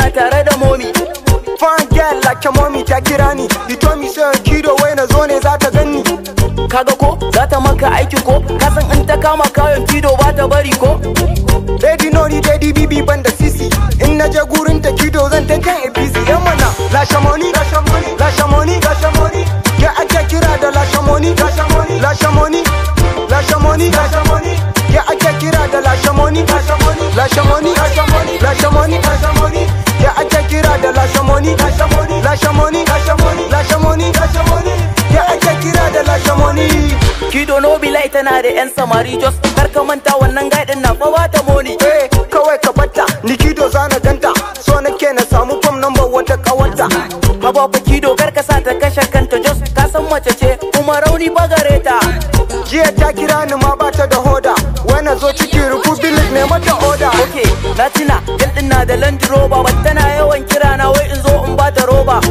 na tare da mommy. Fine girl like your mommy ta kira ni. You told me say Kido wai na zo ne za ta ganni. Kaga ko za ta maka aiki ko? Kasan in ta kama kayan, Kido ba ta bari ko? Lady no ni daddy bibi ban da sisi. In na je gurin ta, Kido, zan ta kan APC. Yan mana lashe money, lashe money, lashe money, lashe money. Ya ake kira da lashe money, lashe money, lashe money, lashe money, lashe money. Ya ake kira da lashe money, lashe money, lashe money, lashe money, lashe money, lashe money. Ya ake kira da lashe money, lashe money, lashe money, lashe money, lashe money, lashe money. Ya ake kira da lashe money. Kido, no be lie, tana da yan samari. Just kar ka manta, wannan guy din na fa bata money. Eh, kawai ka batta ni, Kido, zana ganta. So nake na samu phone number wata kawarta. Haba fa Kido, kar ka sa ta kashe kanta. Just ka san mace ce kuma rauni bagare ta. Jiya ta kira ni ma bata da hoda. Wai zo ciki Republic ne mata oda. Okay, na tuna, girl din na da Land Rover, but tana yawan kira na wai in zo in bata roba.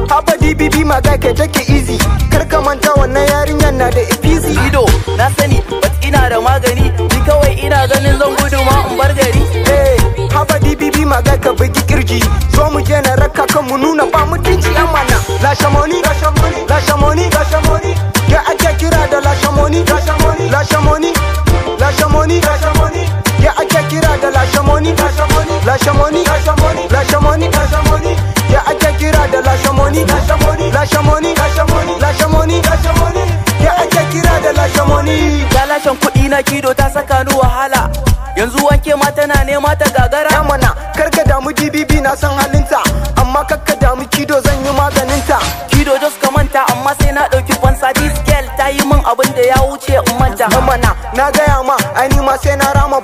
Haba DBB, my guy, kai take it easy. Kar ka manta, wannan yarinyar na da easy. Kido, na sani, but ina da magani. Ni kawai ina ganin zan gudu ma in bar gari. Eh, haba DBB, my guy, ka bugi kirji. Zo mu je na raka kan mu nuna ba mutunci amana. Lashe money, lashe money, lashe money, lashe money. Ya ake kira da lashe money, lashe money, lashe money, lashe money, lashe money. Ya ake kira da lashe money, lashe money, lashe money, lashe money, lashe money, lashe money. Ya ake kira da lashe money, lashe money, lashe money, lashe money, lashe money, lashe money. Ya ake kira da lashe money. Ta lashen kuɗi na, Kido, ta saka ni wahala. Yanzu wanke ma tana nema ta gagara. Ya mana, kar ka damu DBB, na san halinta. Amma kar ka damu Kido, zan yi maganinta. Kido, just ka manta, amma sai na ɗauki fansa. This girl ta yi min abin da ya wuce in manta. Mana na gaya ma, ai ni ma sai na rama.